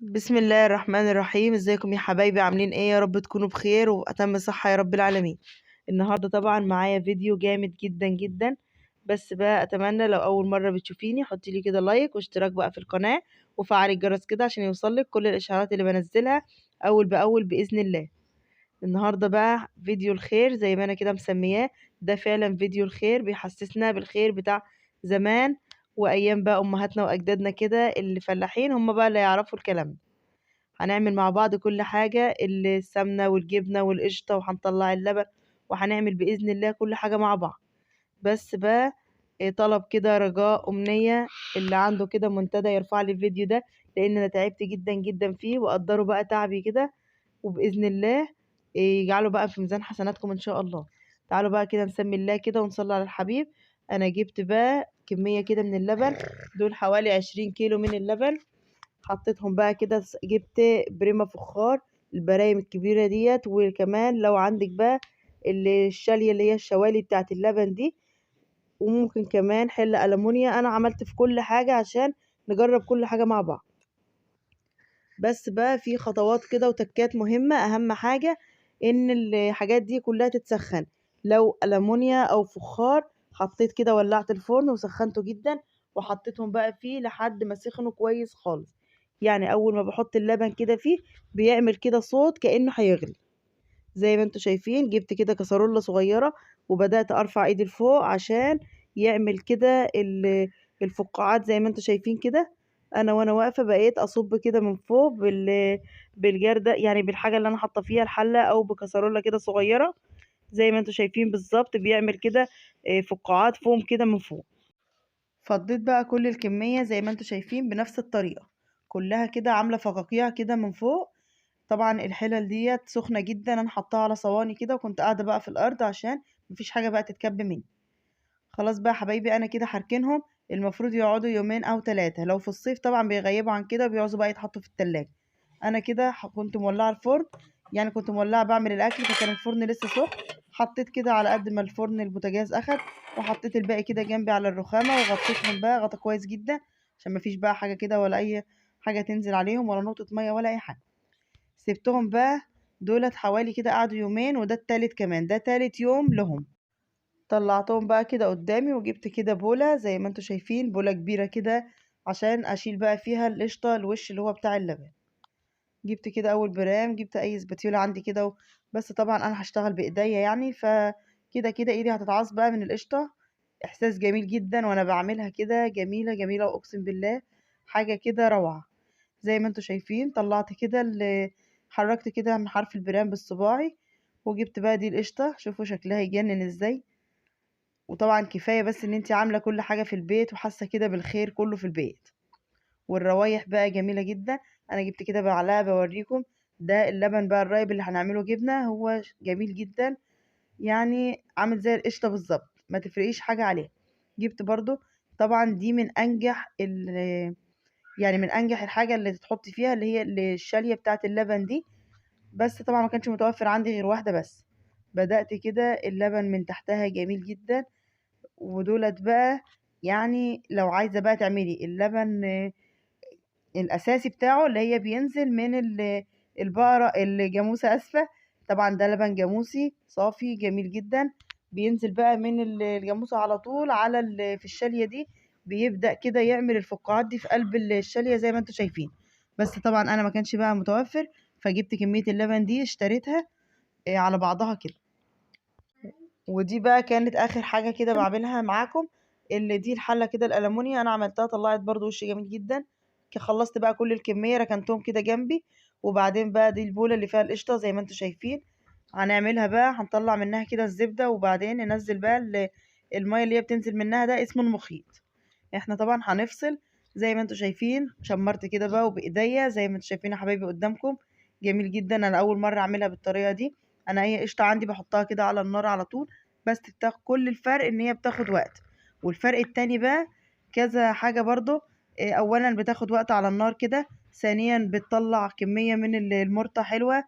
بسم الله الرحمن الرحيم. ازيكم يا حبايبي؟ عاملين ايه؟ يا رب تكونوا بخير واتم صحة يا رب العالمين. النهارده طبعا معايا فيديو جامد جدا جدا، بس بقى اتمنى لو اول مرة بتشوفيني حطي لي كده like واشتراك بقى في القناة وفعلي الجرس كده عشان يوصلك كل الاشعارات اللي بنزلها اول باول باذن الله. النهارده بقى فيديو الخير زي ما انا كده مسمياه، ده فعلا فيديو الخير، بيحسسنا بالخير بتاع زمان وايام بقى امهاتنا واجدادنا كده اللي فلاحين، هم بقى اللي يعرفوا الكلام ده. هنعمل مع بعض كل حاجة، السمنة والجبنة والقشطة، وهنطلع اللبن، وهنعمل بإذن الله كل حاجة مع بعض. بس بقى طلب كده، رجاء، أمنية، اللي عنده كده منتدى يرفع لي الفيديو ده، لأن أنا تعبت جدا جدا فيه، وقدروا بقى تعبي كده، وبإذن الله يجعله بقى في ميزان حسناتكم إن شاء الله. تعالوا بقى كده نسمي الله كده ونصلي على الحبيب. أنا جبت بقى كمية كده من اللبن، دول حوالي 20 كيلو من اللبن، حطيتهم بقى كده. جبت بريمة فخار، البرايم الكبيرة ديت، وكمان لو عندك بقى الشالية اللي هي الشوالي بتاعت اللبن دي، وممكن كمان حلة ألمونيا. أنا عملت في كل حاجة عشان نجرب كل حاجة مع بعض. بس بقى في خطوات كده وتكات مهمة. أهم حاجة إن الحاجات دي كلها تتسخن، لو ألمونيا أو فخار. حطيت كده، ولعت الفرن وسخنته جدا، وحطيتهم بقى فيه لحد ما سخنوا كويس خالص. يعني اول ما بحط اللبن كده فيه بيعمل كده صوت كأنه هيغلي زي ما انتوا شايفين. جبت كده كسرولة صغيرة وبدأت ارفع ايدي لفوق عشان يعمل كده الفقاعات زي ما انتوا شايفين كده. انا وانا واقفة بقيت اصب كده من فوق بالجردة، يعني بالحاجة اللي انا حاطة فيها الحلة، او بكسرولة كده صغيرة زي ما انتوا شايفين بالظبط، بيعمل كده فقاعات فوم كده من فوق. فضيت بقى كل الكمية زي ما انتوا شايفين بنفس الطريقة، كلها كده عاملة فقاقيع كده من فوق. طبعا الحلل ديت سخنة جدا، انا حطاها على صواني كده، وكنت قاعدة بقى في الارض عشان مفيش حاجة بقى تتكب مني. خلاص بقى حبايبي انا كده هركنهم، المفروض يقعدوا يومين او 3، لو في الصيف طبعا بيغيبوا عن كده، بيعوزوا بقى يتحطوا في التلاجة. انا كده كنت مولعة الفرن، يعني كنت مولعة بعمل الاكل، فكان الفرن لسه سخن. حطيت كده على قد ما الفرن البوتاجاز اخد، وحطيت الباقي كده جنبي على الرخامة، وغطيتهم بقى غطا كويس جدا عشان مفيش بقى حاجة كده ولا اي حاجة تنزل عليهم، ولا نقطة مية ولا أي حاجة. سبتهم بقى دولت حوالي كده قعدوا يومين، وده التالت كمان، ده تالت يوم لهم. طلعتهم بقى كده قدامي، وجبت كده بولة زي ما انتوا شايفين، بولة كبيرة كده عشان أشيل بقى فيها القشطة الوش اللي هو بتاع اللبن. جبت كده أول برام، جبت أي سباتيولا عندي كده بس طبعا أنا هشتغل بإيديا يعني، فكده كده إيدي هتتعص بقى من القشطة. إحساس جميل جدا وأنا بعملها كده، جميلة جميلة وأقسم بالله حاجة كده روعة. زي ما انتوا شايفين طلعت كده حركت كده من حرف البرام بالصباعي، وجبت بقى دي القشطة، شوفوا شكلها يجنن ازاي. وطبعا كفاية بس ان انتي عاملة كل حاجة في البيت وحاسة كده بالخير كله في البيت، والروايح بقى جميلة جدا. انا جبت كده معلقة بوريكم، ده اللبن بقى الرايب اللي هنعمله جبنة، هو جميل جدا يعني عامل زي القشطة بالظبط، ما تفرقيش حاجة عليه. جبت برضو طبعا دي من انجح يعني من انجح الحاجة اللي تحطي فيها اللي هي الشالية بتاعة اللبن دي، بس طبعا ما كانش متوفر عندي غير واحدة بس. بدأت كده اللبن من تحتها جميل جدا. ودولت بقى يعني لو عايزة بقى تعملي اللبن الأساسي بتاعه اللي هي بينزل من البقرة الجاموسة، أسفة، طبعا ده لبن جاموسي صافي جميل جدا، بينزل بقى من الجاموسة على طول على في الشالية دي، بيبدأ كده يعمل الفقاعات دي في قلب الشالية زي ما انتوا شايفين. بس طبعا انا ما كانش بقى متوفر، فجبت كمية اللبن دي اشتريتها على بعضها كده. ودي بقى كانت اخر حاجة كده بعملها معاكم، اللي دي الحلة كده الألمونيا انا عملتها، طلعت برضو وش جميل جدا. خلصت بقى كل الكمية ركنتهم كده جنبي. وبعدين بقى دي البولة اللي فيها القشطة زي ما انتوا شايفين، هنعملها بقى، هنطلع منها كده الزبدة، وبعدين ننزل بقى المية اللي هي بتنزل منها، ده اسمه المخيط. احنا طبعا هنفصل زي ما انتوا شايفين، شمرت كده بقى وبايديا زي ما انتوا شايفين يا حبايبي قدامكم، جميل جدا. انا اول مرة اعملها بالطريقة دي، انا اي قشطة عندي بحطها كده على النار على طول، بس بتاخد كل الفرق ان هي بتاخد وقت. والفرق التاني بقى كذا حاجة برضو، اولا بتاخد وقت على النار كده، ثانيا بتطلع كمية من المرطة حلوة،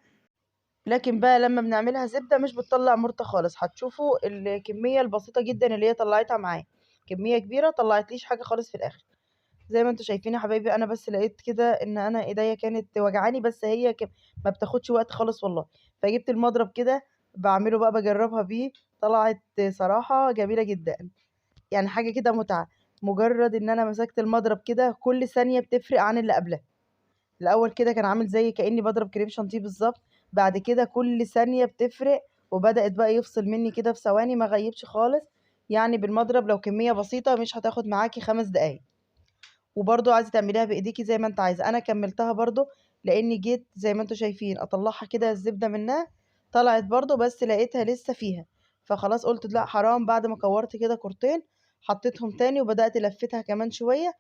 لكن بقى لما بنعملها زبدة مش بتطلع مرطة خالص. هتشوفوا الكمية البسيطة جدا اللي هي طلعتها معايا، كمية كبيرة طلعتليش حاجة خالص في الآخر. زي ما أنتم شايفين يا حبايبي أنا بس لقيت كده إن أنا إيديا كانت وجعاني، بس هي ما بتاخدش وقت خالص والله. فجبت المضرب كده باعمله بقى باجربها بيه، طلعت صراحة جميلة جدًا، يعني حاجة كده متعة. مجرد إن أنا مسكت المضرب كده كل ثانية بتفرق عن اللي قبلها. الأول كده كان عامل زي كأني باضرب كريم شانتيه بالضبط، بعد كده كل ثانية بتفرق، وبدأت بقى يفصل مني كده في ثواني، ما غيبش خالص. يعني بالمضرب لو كمية بسيطة مش هتاخد معاكي 5 دقايق. وبرضه عايزة تعمليها بإيديكِ زي ما أنتِ عايزة. أنا كملتها برضه لإني جيت زي ما أنتم شايفين أطلعها كده الزبدة منها، طلعت برضه بس لقيتها لسه فيها، فخلاص قُلت لأ حرام. بعد ما كورت كده كورتين حطيتهم تاني وبدأت لفيتها كمان شوية،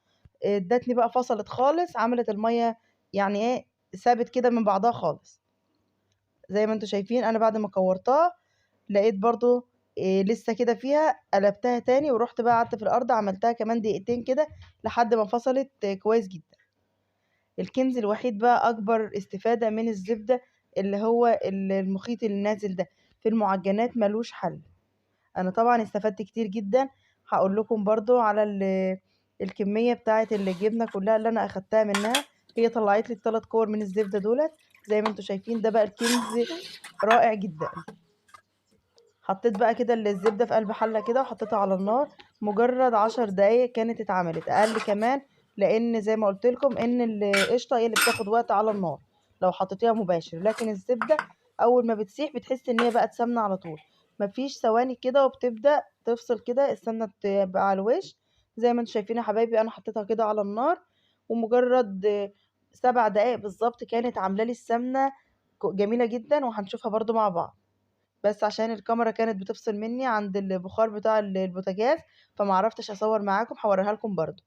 ادتني بقى فصلت خالص، عملت المَيّة يعني إيه، سابت كده من بعضها خالص. زي ما أنتم شايفين أنا بعد ما كورتها لقيت برضه لسه كده فيها، قلبتها تاني ورُحت بقى قعدت في الأرض عملتها كمان دقيقتين كده لحد ما فصلت كويس جدًا. الكنز الوحيد بقى أكبر استفادة من الزبدة اللي هو المخيط اللي نازل ده في المعجنات مالوش حل. أنا طبعًا استفدت كتير جدًا، هاقول لكم برضه على الكمية بتاعة الجبنة كلها اللي أنا أخدتها منها، هي طلعت لي ال3 كور من الزبدة دُولة زي ما أنتم شايفين. ده بقى الكنز رائع جدًا. حطيت بقى كده الزبدة في قلب حلة كده وحطيتها على النار، مجرد 10 دقايق كانت اتعملت، أقل كمان، لأن زي ما قلت لكم إن القشطة هي اللي بتاخد وقت على النار لو حطيتيها مباشر، لكن الزبدة أول ما بتسيح بتحس إن هي بقت سمنة على طول، مفيش ثواني كده وبتبدأ تفصل كده السمنة بتبقى على الوش. زي ما انتم شايفين يا حبايبي أنا حطيتها كده على النار، ومجرد 7 دقايق بالظبط كانت عاملة لي السمنة جميلة جدا، وهنشوفها برضو مع بعض. بس عشان الكاميرا كانت بتفصل مني عند البخار بتاع البوتاجاز فما عرفتش اصور معاكم، هوريها لكم برضو.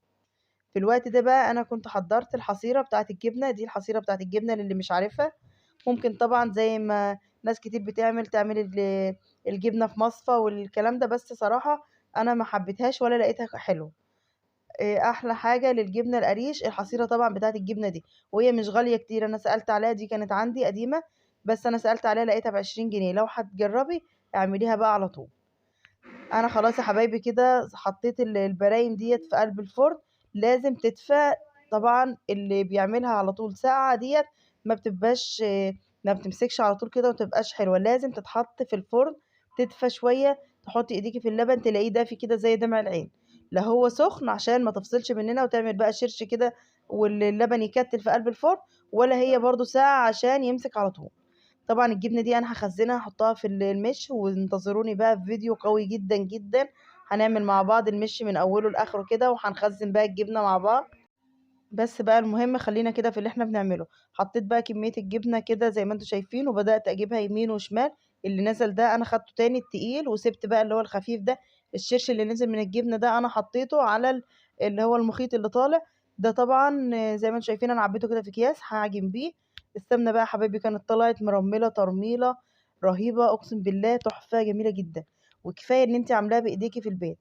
في الوقت ده بقى انا كنت حضرت الحصيرة بتاعه الجبنة دي، الحصيرة بتاعه الجبنة للي مش عارفها، ممكن طبعا زي ما ناس كتير بتعمل تعمل الجبنة في مصفى والكلام ده، بس صراحة انا ما حبيتهاش ولا لقيتها حلوة. احلى حاجة للجبنه القريش الحصيرة طبعا بتاعه الجبنة دي، وهي مش غالية كتير، انا سالت عليها دي كانت عندي قديمة بس انا سالت عليها لقيتها ب20 جنيه. لو هتجربي اعمليها بقى على طول. انا خلاص يا حبايبي كده حطيت البرايم ديت في قلب الفرن، لازم تدفى طبعا، اللي بيعملها على طول ساقعه ديت ما بتبقاش، ما بتمسكش على طول كده وما بتبقاش حلوة، لازم تتحط في الفرن تدفى شوية، تحطي ايديكي في اللبن تلاقيه دافي كده زي دمع العين، لا هو سخن عشان ما تفصلش مننا وتعمل بقى شرش كده واللبن يكتل في قلب الفرن، ولا هي برضو ساقعه عشان يمسك على طول. طبعا الجبنة دي انا هخزنها هحطها في المش، وانتظروني بقى في فيديو قوي جدا جدا، هنعمل مع بعض المش من اوله لاخره كده، وهنخزن بقى الجبنة مع بعض. بس بقى المهم خلينا كده في اللي احنا بنعمله. حطيت بقى كمية الجبنة كده زي ما انتم شايفين، وبدات اجيبها يمين وشمال. اللي نزل ده انا خدته تاني التقيل، وسبت بقى اللي هو الخفيف ده، الشرش اللي نزل من الجبنة ده انا حطيته على اللي هو المخيط اللي طالع ده. طبعا زي ما انتم شايفين انا عبيته كده في اكياس هعجن بيه. السمنة بقى يا حبايبي كانت طلعت مرمله ترميله رهيبة، اقسم بالله تحفة جميلة جدا، وكفاية ان انت عاملاها بايديكي في البيت.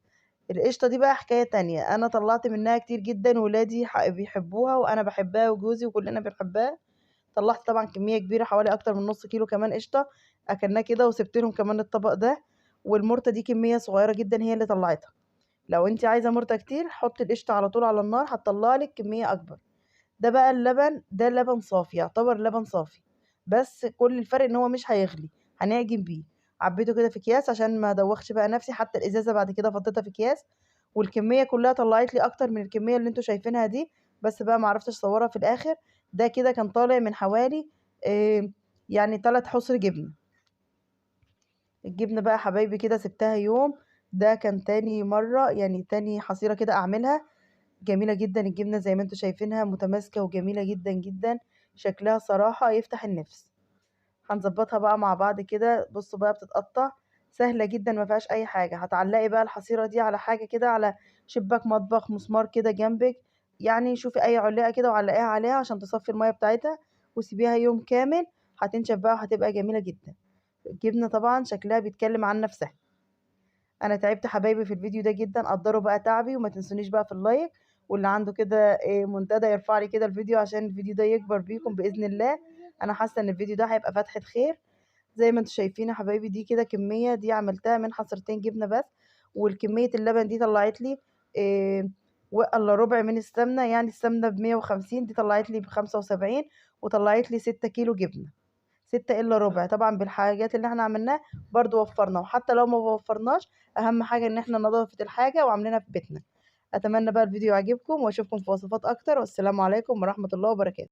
القشطه دي بقى حكاية تانية، انا طلعت منها كتير جدا، ولادي بيحبوها وانا بحبها وجوزي وكلنا بنحبها. طلعت طبعا كمية كبيرة حوالي اكتر من نص كيلو كمان قشطه، اكلناه كده وسبت لهم كمان الطبق ده. والمرته دي كمية صغيرة جدا هي اللي طلعتها، لو انت عايزه مرته كتير حطي القشطه على طول على النار هتطلع لك كمية اكبر. ده بقى اللبن، ده لبن صافي، يعتبر لبن صافي، بس كل الفرق ان هو مش هيغلي، هنعجن بيه. عبيته كده في اكياس عشان ما ادوخش بقى نفسي، حتى الازازه بعد كده فضيتها في اكياس، والكميه كلها طلعت لي اكتر من الكمية اللي انتوا شايفينها دي، بس بقى ما عرفتش اصورها في الاخر. ده كده كان طالع من حوالي يعني 3 حصر جبنه. الجبنة بقى حبايبي كده سبتها يوم، ده كان تاني مرة يعني تاني حصيره كده اعملها. جميلة جدا الجبنة زي ما انتوا شايفينها، متماسكة وجميلة جدا جدا، شكلها صراحة يفتح النفس. هنظبطها بقى مع بعض كده. بصوا بقى بتتقطع سهلة جدا ما فيهاش اي حاجة. هتعلقي بقى الحصيرة دي على حاجة كده، على شباك مطبخ، مسمار كده جنبك، يعني شوفي اي علاقة كده وعلقيها عليها عشان تصفي المية بتاعتها، وسيبيها يوم كامل هتنشف بقى وهتبقى جميلة جدا. الجبنة طبعا شكلها بيتكلم عن نفسها. انا تعبت حبايبي في الفيديو ده جدا، قدروا بقى تعبي، وما تنسونيش بقى في اللايك، واللي عنده كده منتدى يرفع لي كده الفيديو عشان الفيديو ده يكبر بيكم باذن الله. انا حاسه ان الفيديو ده هيبقى فتحه خير. زي ما انتم شايفين يا حبايبي دي كده كمية، دي عملتها من حصرتين جبنه بس، والكميه اللبن دي طلعت لي وإلا ربع من السمنة، يعني السمنة ب150 دي طلعت لي ب75، وطلعت لي 6 كيلو جبنة، 6 إلا ربع. طبعا بالحاجات اللي احنا عملناها برضو وفرنا، وحتى لو ما وفرناش أهم حاجة إن احنا نظافة الحاجة وعاملينها في بيتنا. أتمنى بقى الفيديو يعجبكم، وأشوفكم في وصفات أكتر، والسلام عليكم ورحمة الله وبركاته.